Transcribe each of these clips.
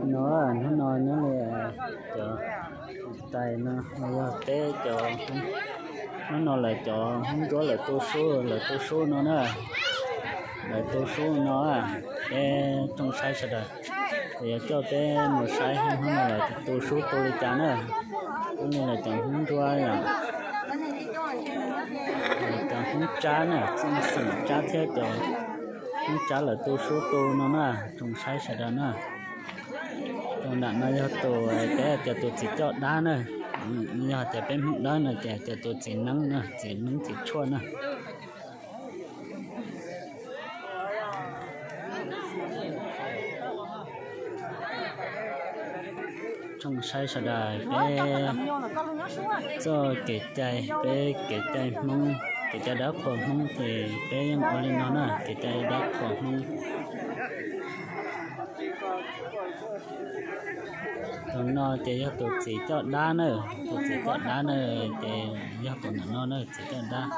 No, hnub no nyob li cov tais no yog peb cov, hnub no lawv cov Hmoob Ntsuab lawv tu sub, lawv tu sub no na, lawv tu sub no, peb tsoom saib sawv daws, kuv yuav coj peb mus saib hnub no lawv tu sub tu li cas na. Hnub no lawv cov Hmoob Ntsuab, cov Hmoob Tsab na, txheej xeem Tsab thiab cov Hmoob Tsab lawv tu sub tu no na, tsoom saib sawv daws na. Tus nram no yog tus peb tias tus txiv coj dab na, yog tias peb Hmoob Dawb no ces tias tus txiv neeb na, txiv neeb txiv tshuaj na. Tsoom saib sawv daws, peb txoj kev cai, peb kev cai Hmoob, kev cai dab qhuas Hmoob ces peb yeej ua li no na, kev cai dab qhuas Hmoob. Tus no ces yog tus txiv coj dab na, tus txiv coj dab na, ces yog tus nram no na, txiv coj dab.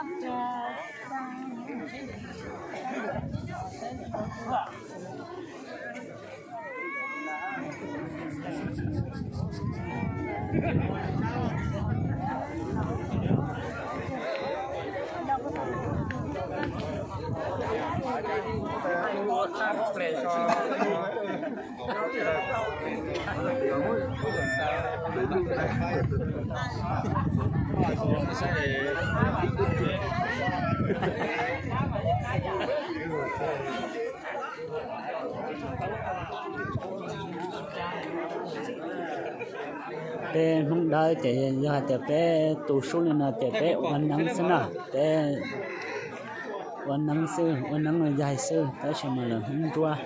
Peb Hmoob Dawb ces yog hais tias peb tu sub li no ces peb ua neeb xwb na, peb ua neeb xwb, ua neeb ua yaig xwb, tab sis mas lawv Hmoob Ntsuab,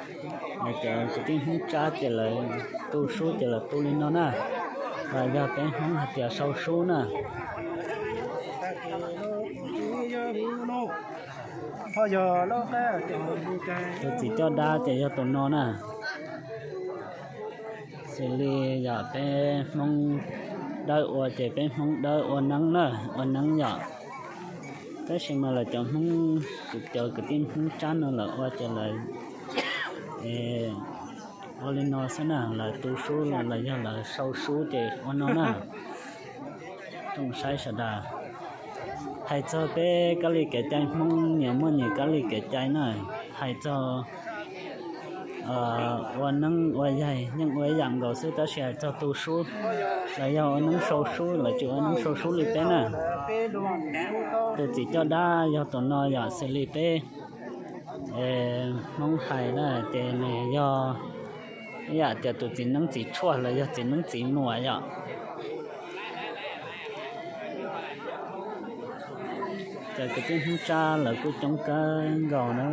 lawv cov kwv tij Hmoob Tsab ces lawv tu sub ces lawv tu li no na, los yog peb Hmoob hais tias sau sub na. Tus txiv coj dab ces yog tus no na. Xws li yog peb Hmoob Dawb ua ces peb Hmoob Dawb ua neeb na, ua neeb yom. Tab sis mas lawv cov Hmoob, cov kwv tij Hmoob Tsab no lawv ua ces lawv ua li no xwb na, lawv tu sub los yog lawv sau sub ces ua no na. Tsoom saib sawv daws, hais txog peb kab li kev cai Hmoob nyias muaj nyias kab li kev cai na. Hais txog ua neeb ua yaig yeej ua ib yam nkaus xwb, tab sis hais txog tu sub los yog ua neeb sau sub, lawv tsis ua neeb sau sub li peb na. Tus txiv coj dab yog tus no yom, xws li peb Hmoob hais na ces nws yog ib yam tias tus txiv neeb txiv tshuaj los yog txiv neeb txiv muam yom. Ces kwv tij Hmoob Tsab lawv kuj coob kawg nkaus na,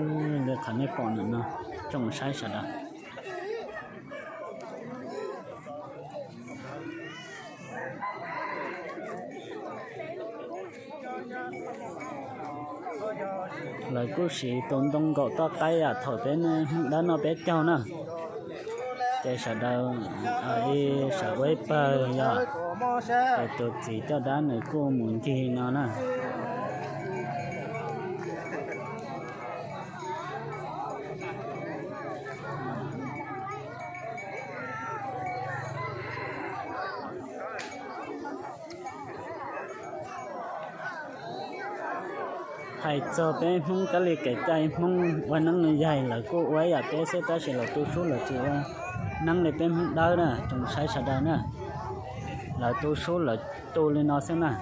li qhov nej pom ntawm no, tsoom saib sawv daws. Lawv kuj siv tus ntoo nkaum toj qaib yam thaum peb Hmoob Dawb noj peb caug na. Ces sawv daws ib sawv ua ib pawg yom, ces tus txiv coj dab nws kuj mus ncig no na. Hais txog peb Hmoob kab li kev cai Hmoob ua neeb ua yaig lawv kuj ua ib yam peb xwb, tab sis lawv tu sub lawv tsis ua neeb li peb Hmoob Dawb na, tsoom saib sawv daws na. Lawv tu sub lawv tu li no xwb na.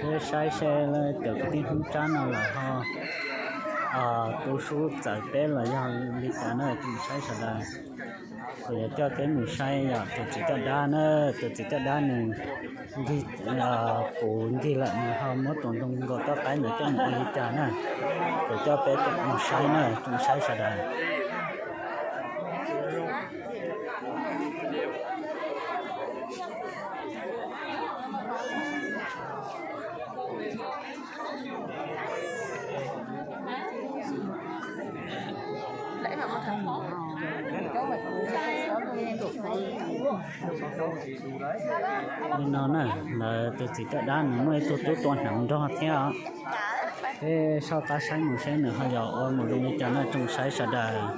Peb saib seb cov kwv tij Hmoob Tsab no lawv ho tu sub txawv peb los yog li cas na, tsoom saib sawv daws. Kuv yuav coj peb mus saib yog tus txiv coj dab na, tus txiv coj dab nws ncig, puv ncig lawm nws ho muab tus ntoo nkaus toj qaib ntawd coj mus ua li cas na. Kuv coj peb mus saib na, tsoom saib sawv daws. Li no na, lawv tus txiv coj dab nws muaj ib tug tub tua hneev nrog thiab os. Peb soj qab saib mus seb nws ho yog ua mus zoo li cas na tsoom saib sawv daws.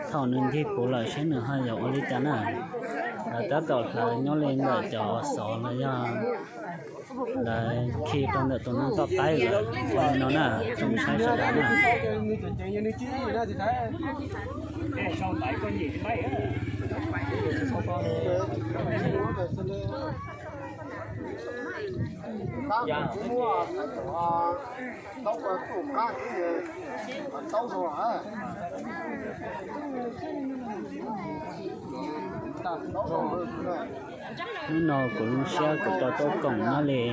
Thaum nws ncig puv lawm seb nws ho yog ua li cas na. Lawv tab tom hlawv nyob li ntawm cov xov los yog lawv khi rau ntawm tus ntoo toj qaib lawm li no na, tsoom saib sawv daws na. Hnub no kuv zoo siab kuv tau tuaj koom nyob li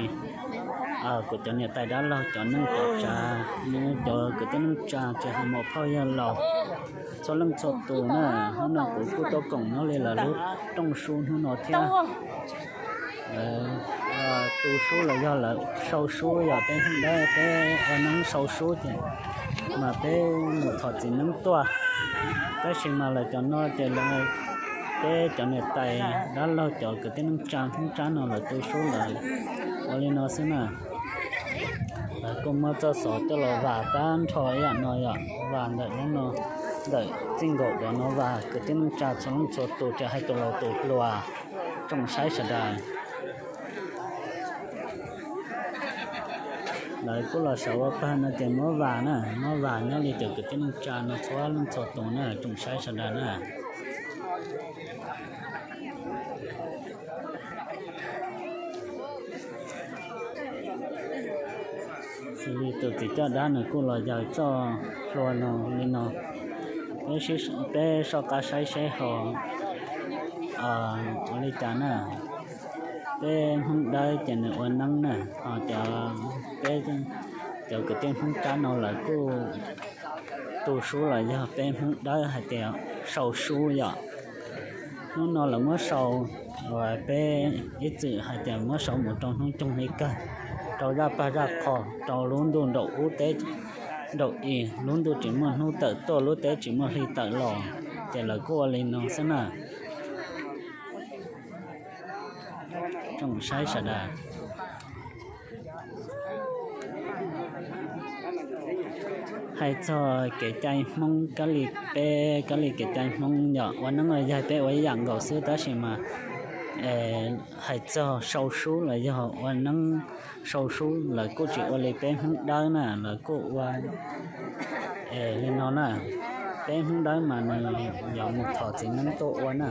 kuv cov niam tais dab laug cov neej cov tsav, nws cov kwv tij neej tsa tsis hais muam phauj yawg laus txhua leej txhua tus na. Hnub no kuv kuj tuaj koom nyob li lawv lub rooj sub hnub no thiab. Lawv tu sub los yog lawv sau sub, yog peb hnub dawb peb ua neeb sau sub ces mas peb mus thov txiv neeb tuaj. Tab sis mas lawv cov no ces lawv, peb cov niam tais dab laug cov kwv tij neej tsa Hmoob Tsab no lawv tu sub lawv ua li no xwb na. Lawv kuj muab txoj xov coj los vas tag nrho ib yam no yom, vas ntawm hnub no, ntawm txij nkaus cov no vas kwv tij neej tsa txhua leej txhua tus tsis hais tus laus tus hluas, tsoom saib sawv daws. Lawv kuj los sawv ua pawg no ces muab vas na, muab vas nyob li cov kwv tij neej tsa no txhua leej txhua tus na, tsoom saib sawv daws na. Xws li tus txiv coj dab nws kuj los yaws txoj hlua no li no, peb soj qab saib seb ho ua li cas na. Peb Hmoob Dawb ces nws ua neeb na, ho cov, peb cov kwv tij Hmoob Tsab no lawv kuj tu sub los yog peb Hmoob Dawb hais tias sau sub yom. Hnub no lawv muab sau, uas peb ib txwm hais tias muab sau mus rau hnub coog li kawg, rau zaj pag zaj qho, rau lub ntuj nraum ub teb nraum i, lub ntuj tsis muaj hnub tawm tuaj lub teb tsis muaj hli tawm los, ces lawv kuj ua li no xwb na. Tsoom saib sawv daws, hais txog kev cai Hmoob kab li, peb kab li kev cai Hmoob yog ua neeb ua yaig peb ua ib yam nkaus xwb, tab sis mas hais txog sau sub los yog ua neeb sau sub lawv kuj tsis ua li peb Hmoob Dawb na, lawv kuj ua li no na. Peb Hmoob Dawb mas nws yog mus thov txiv neeb tuaj ua na.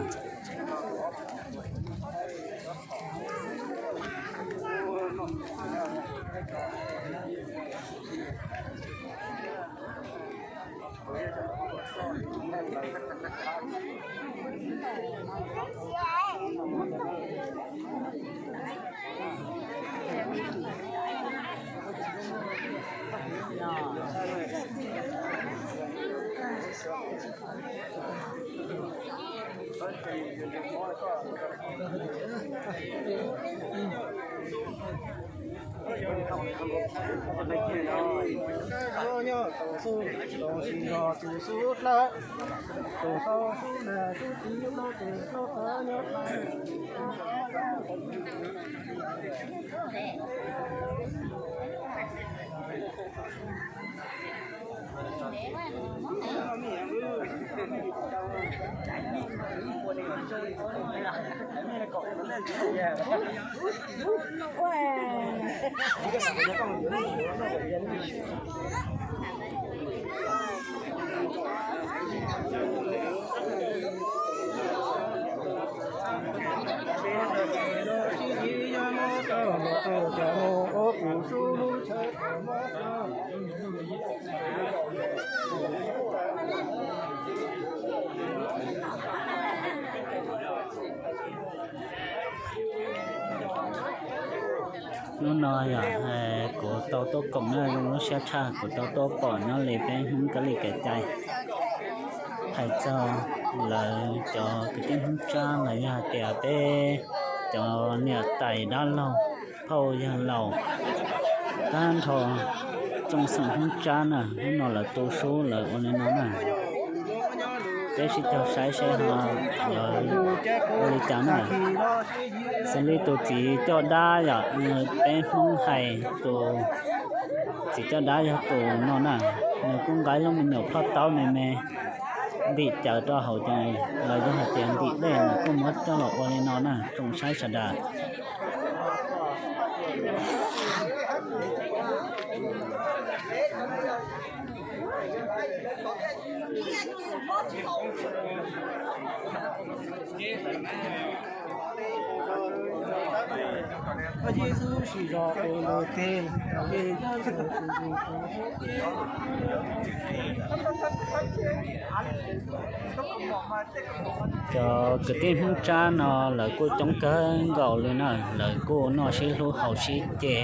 Hnub no yog kuv tau tuaj koom na, zoo lub siab tshaj kuv tau tuaj pom nyob li peb Hmoob kab li kev cai. Hais txog lawv cov kwv tij Hmoob Tsab los yog hais tias peb cov niam tais dab laug phauj yawg laus, tag nrho tsoom xeem Hmoob Tsab na, hnub no lawv tu sub lawv ua li no na. Peb sib caug saib seb ho ua li cas na. Xws li tus txiv coj dab yom, peb Hmoob hais tus txiv coj dab yog tus no na, nws kuj nqa lub me nyuam plhoj taub me me ntim cawv rau hauv ces los yog hais tias ntim dej nws kuj muab coj los ua li no na tsoom saib sawv daws. Cov kwv tij Hmoob Tsab no lawv kuj coob kawg nkaus li na, lawv kuj noj sib hlub haus sib ce,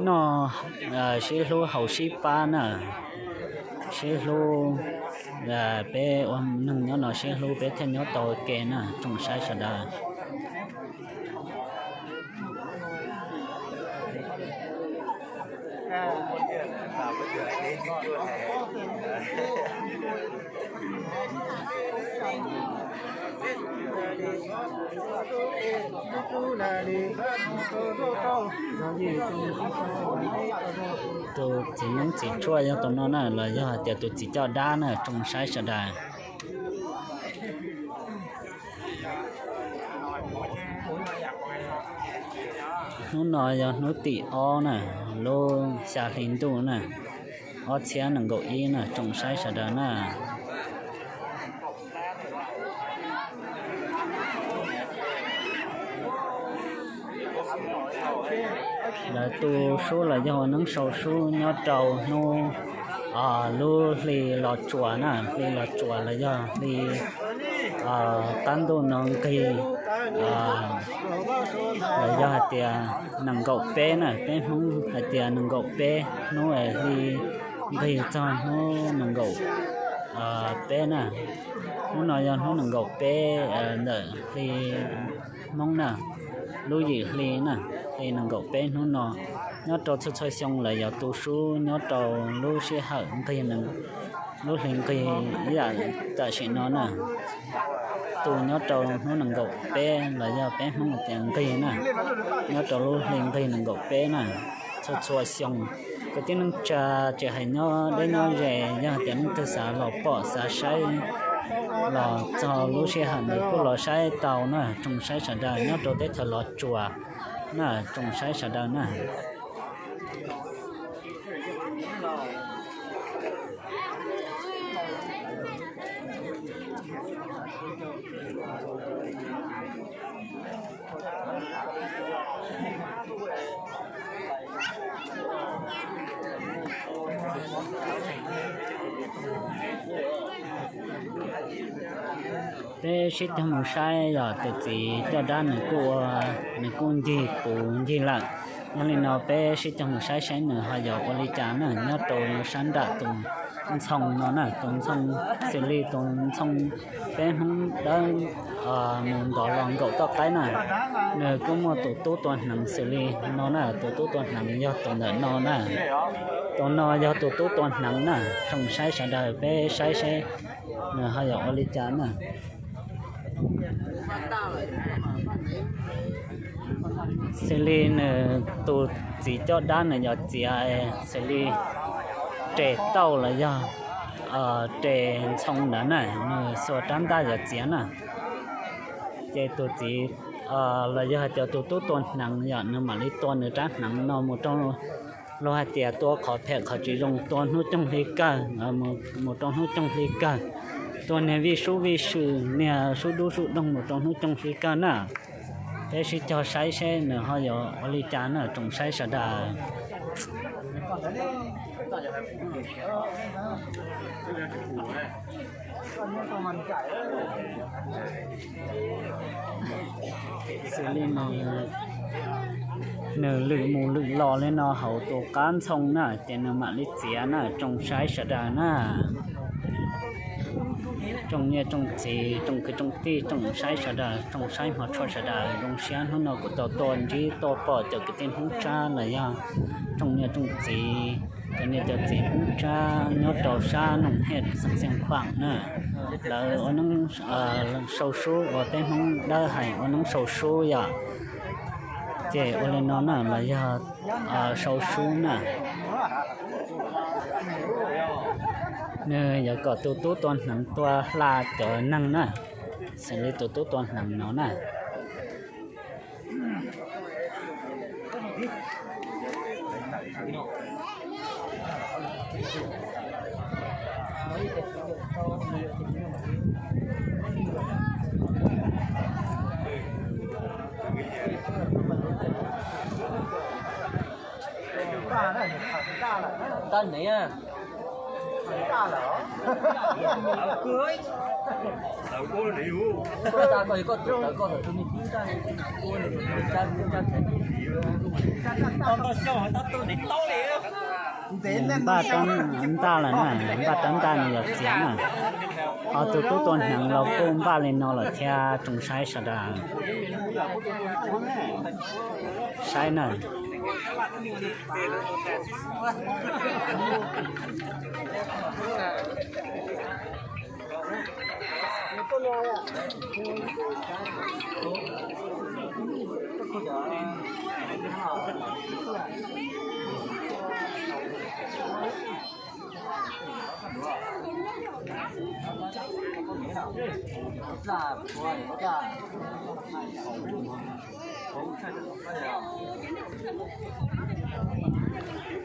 noj sib hlub haus sib pab na, sib hlub, peb ua neeg nyob no sib hlub peb thiaj nyob tau ua ke na tsoom saib sawv daws. Tus txiv noob txiv tshuaj yog tus no na los yog hais tias tus txiv coj dab na tsoom saib sawv daws. Hnub no yog hnub tim ob na, lub xya hli ntuj na, ob txhiab nees nkaum ib na tsoom saib sawv daws na. Lawv tu sub los yog ua neeb sau sub nyob rau hnub lub hli Los Tsuas na, hli Los Tsuas los yog hli qab ntuj no nqig los yog hais tias nees nkaum peb na, peb Hmoob hais tias nees nkaum peb hnub hli nqig txog hnub nees nkaum peb na. Hnub no yog hnub nees nkaum peb ntawm hli Hmoob na, lub yim hli na, hli nees nkaum peb hnub no. Nyob rau txhua txhua xyoo lawv yuav tu sub nyob rau lub sij hawm nqig, lub hli nqig ib yam tam sim no na. Tu nyob rau hnub nees nkaum peb los yog peb Hmoob tias nqig na, nyob rau lub hli nqig nees nkaum peb na. Txhua txhua xyoo kwv tij neej tsa tsis hais nyob deb nyob ze, yog tias leej twg xav los pom xav saib los txog lub sij hawm ntawd kuj los saib tau na tsoom saib sawv daws nyob rau teb chaws Los Tsuas na tsoom saib sawv daws na. Peb sib cog mus saib yog tus txiv coj dab nws kuj ua, nws kuj ncig puv ncig lawm. Yog li no peb sib cog mus saib saib nws ho yuav ua li cas na nyob rau sab nram tus ntxhoo no na, tus ntxhoo xws li tus ntxhoo peb Hmoob dawb mus ntov los nkaum toj qaib na, nws kuj muaj tus tub tua hneev xws li no na, tus tub tua hneev yog tus ntawm no na. Tus no yog tus tub tua hneev na, tsoom saib sawv daws peb saib seb nws ho yuav ua li cas na. Xws li nws tus txiv coj dab nws yuav txiav xws li res tauj los yog res ntxhoo ntawd na, nws xuas rab ntaj yuav txiav na. Ces tus txiv los yog hais tias tus tub tua hneev yom, nws mam li tua nws rab hneev no mus rau, luag hais tias tua qhov phem qhov tsis zoo, tua hnub coog hli kawg, mus rau hnub coog hli kawg, tua niag vij sub vij sw, niag sub dub sub doog mus rau hnub coog hli kawg na. Peb sib cog saib seb nws ho yuav ua li cas na tsoom saib sawv daws. Xws li nws Nws lwm mus lwm los li no hauv tus qab ntxhoo na, ces nws mam li txiav na, tsoom saib sawv daws na. Tsoom niam tsoom txiv, tsoom kwv tsoom tij, tsoom saib sawv daws, tsoom saib hmov tshua sawv daws, zoo siab hnub no kuv tau tuaj ntsib tuaj pom cov kwv tij Hmoob Tsab los yog tsoom niam tsoom txiv, cov niam cov txiv Hmoob Tsab nyob rau sab Noom Hej xeev Xeev Khuam na. Lawv ua neeb sau sub, ua peb Hmoob Dawb hais ua neeb sau sub yom. Ces ua li no na los yog sau sub na. Nws yuav kom tus tub tua hneev tua hla cov neeg na, xws li tus tub tua hneev no na. Npaj rab ntaj lawm na, npaj rab ntaj nws yuav txiav na. Ho tus tub tua hneev los kuj npaj li no lawm thiab tsoom saib sawv daws. Saib na.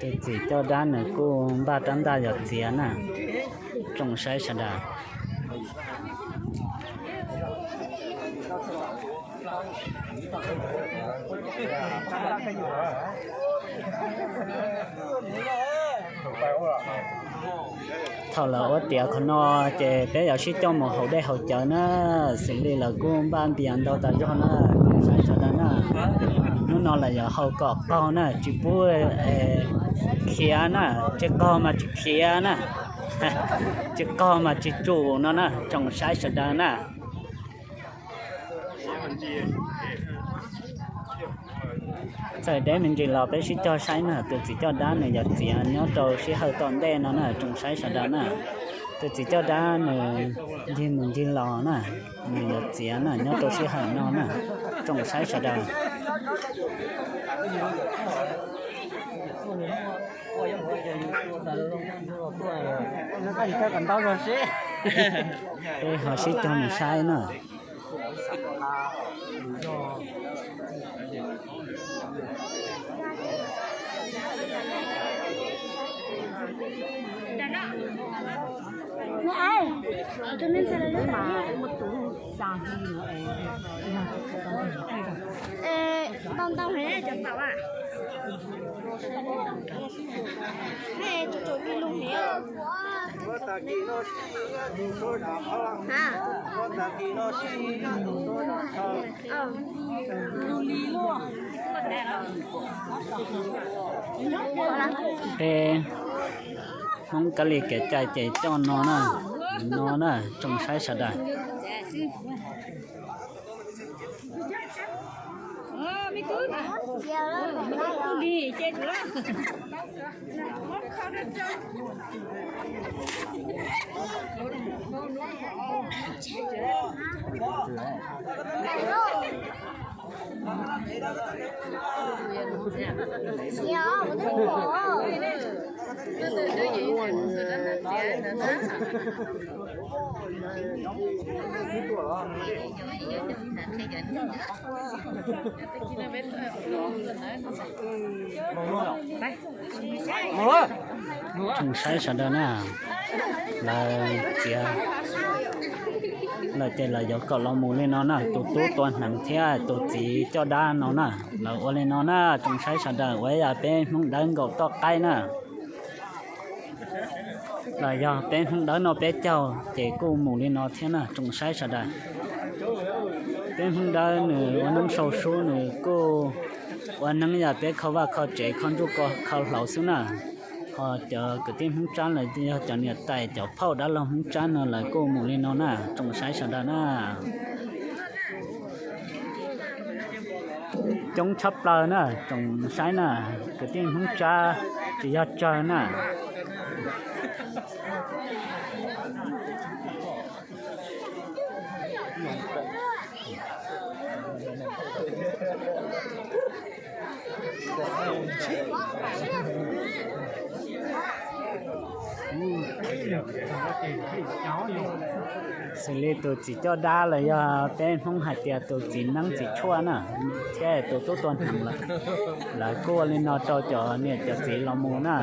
Tus txiv coj dab nws kuj npaj rab ntaj yuav txiav na, tsoom saib sawv daws. Thaum lawv ua tiav qhov no ces peb yuav sib coj mus haus dej haus cawv na, xws li lawv kuj npaj npias ntau tas zog na, tsoom saib sawv daws na. Hnub no lawv yuav haus kom qaug na, tsis pub khiav na, tsis qaug mas tsis khiav na, tsis qaug mas tsis tsum no na, tsoom saib sawv daws na. Txawm deb me ntsis los peb sib cog saib na, tus txiv coj dab nws yuav txiav nyob rau sij hawm tom ntej no na, tsoom saib sawv daws na. Tus txiv coj dab nws ncig mus ncig los na, nws yuav txiav na nyob rau sij hawm no na, tsoom saib sawv daws. Peb ho sib cog mus saib na. Peb Hmoob Kab Lis kev cai ces coj no na, no na tsoom saib sawv daws. Tsoom saib sawv daws na, lawv txiav lawm ces lawv yuav kom los mus li no na, tus tub tua hneev thiab tus txiv coj dab no na, lawv ua li no na, tsoom saib sawv daws, ua yam peb Hmoob Dawb nkaum toj qaib na. Los yog peb Hmoob Dawb noj peb caug ces kuj mus li no thiab na, tsoom saib sawv daws. Peb Hmoob Dawb nws ua neeb sau sub nws kuj Ua neeb yog peb kho vaj kho tsev kho ntsuj kho hlauv xwb na. Ho cov kwv tij Hmoob Tsab los yog cov niam tais cov phauj dab laug Hmoob Tsab no lawv kuj mus li no na, tsoom saib sawv daws na. Coob tshaj plaws na, tsoom saib na, kwv tij Hmoob Tsab tsis yog tsawg na. Xws li tus txiv coj dab los yog peb Hmoob hais tias tus txiv neeb txiv tshuaj na, thiab tus tub tuag hneev lawm, lawv kuj ua li no rau cov niam cov txiv los mus na.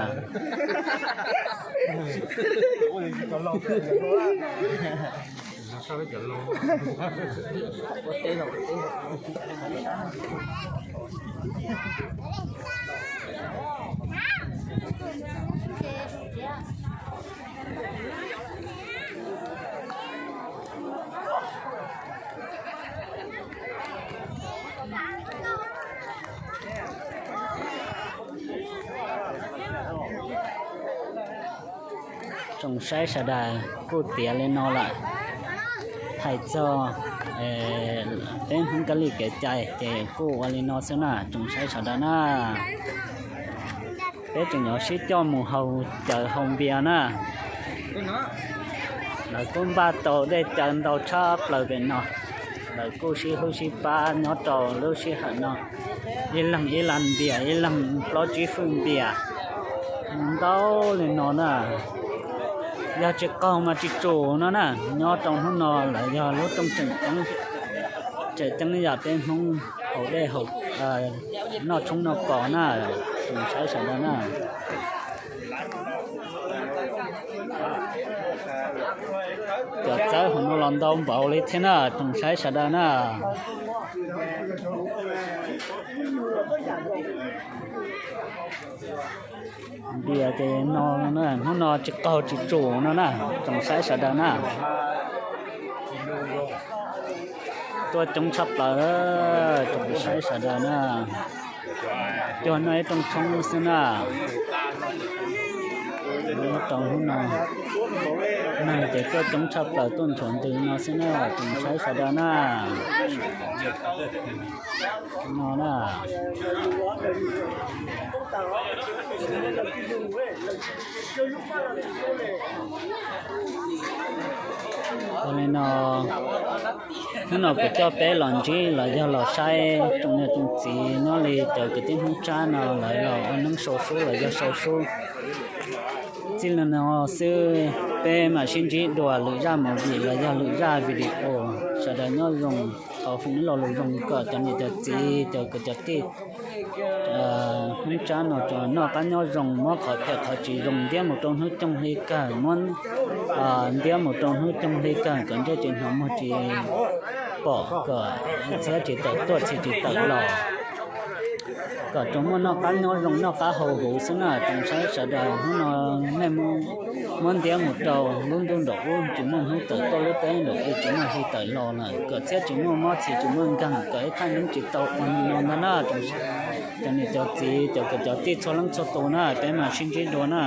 Tsoom saib sawv daws, kuj tiav li no lawm. Hais txog peb Hmoob kab li kev cai ces kuj ua li no xwb na, tsoom saib sawv daws na. Peb tseem yuav sib coj mus haus cawv haus npias na. Lawv kuj npaj tau dej cawv ntau tshaj plaws pem no. Lawv kuj sib hlub sib pab nyob rau lub sij hawm no, ib leeg ib las npias, ib leeg plaub tsib fwj npias ntau li no na. Yog tsis qaug mas tsis tsum no na. Nyob rau hnub no lawv yog lub rooj tseem ceeb, tseem ceeb yam peb Hmoob haus dej haus, noj tshoob noj kos na, tsoom saib sawv daws na. Cov txawb hauv no los ntau npaum li thiab na, tsoom saib sawv daws na. Npias ces no, hnub no tsis qaug tsis tsum no na, tsoom saib sawv daws na. Tuaj coob tshaj plaws, tsoom saib sawv daws na. Cuag noj ib rooj tshoob xwb na. Nyob rau hnub no, neeg ces tuaj coob tshaj plaws tuaj nchuav ntws no xwb na, tsoom saib sawv daws na. No na. Ua li no, hnub no kuv coj peb los ntsib los yog los saib tsoom niam tsoom txiv nyob li cov kwv tij Hmoob Tsab no lawv los ua neeb sau sub los yog sau sub. Txij li no xwb, peb mam sib ntsib dua lwm zaj movie los yog lwm zaj video. Sawv daws nyob zoo, thov foom ib lo lus zoo kom cov niam cov txiv, cov kwv cov tij Hmoob Tsab no noj qab nyob zoo, muab qhov phem qhov tsis zoo ntiab mus rau hnub coog hli kawg, muab ntiab mus rau hnub coog hli kawg kom ntsej tsis hnov muag tsis pom, kom txhiab tsis tawm tuaj txhi tsis tawm los, kom tsuas muaj noj qab nyob zoo noj qab haus huv xwb na. Tsoom saib sawv daws, hnub no nej muab ntiab mus rau lub ntuj nraum ub tsis muaj hnub tawm tuaj, lub teb nraum ub tsis muaj hli tawm los lawm, kom txhiab tsis muaj mob txhi tsis muaj nkeeg, kom ib thaj neeb tsis tau ua li no ntag na. Cov niam cov txiv, cov kwv cov tij txhua leej txhua tus na, peb mam sib ntsib dua na.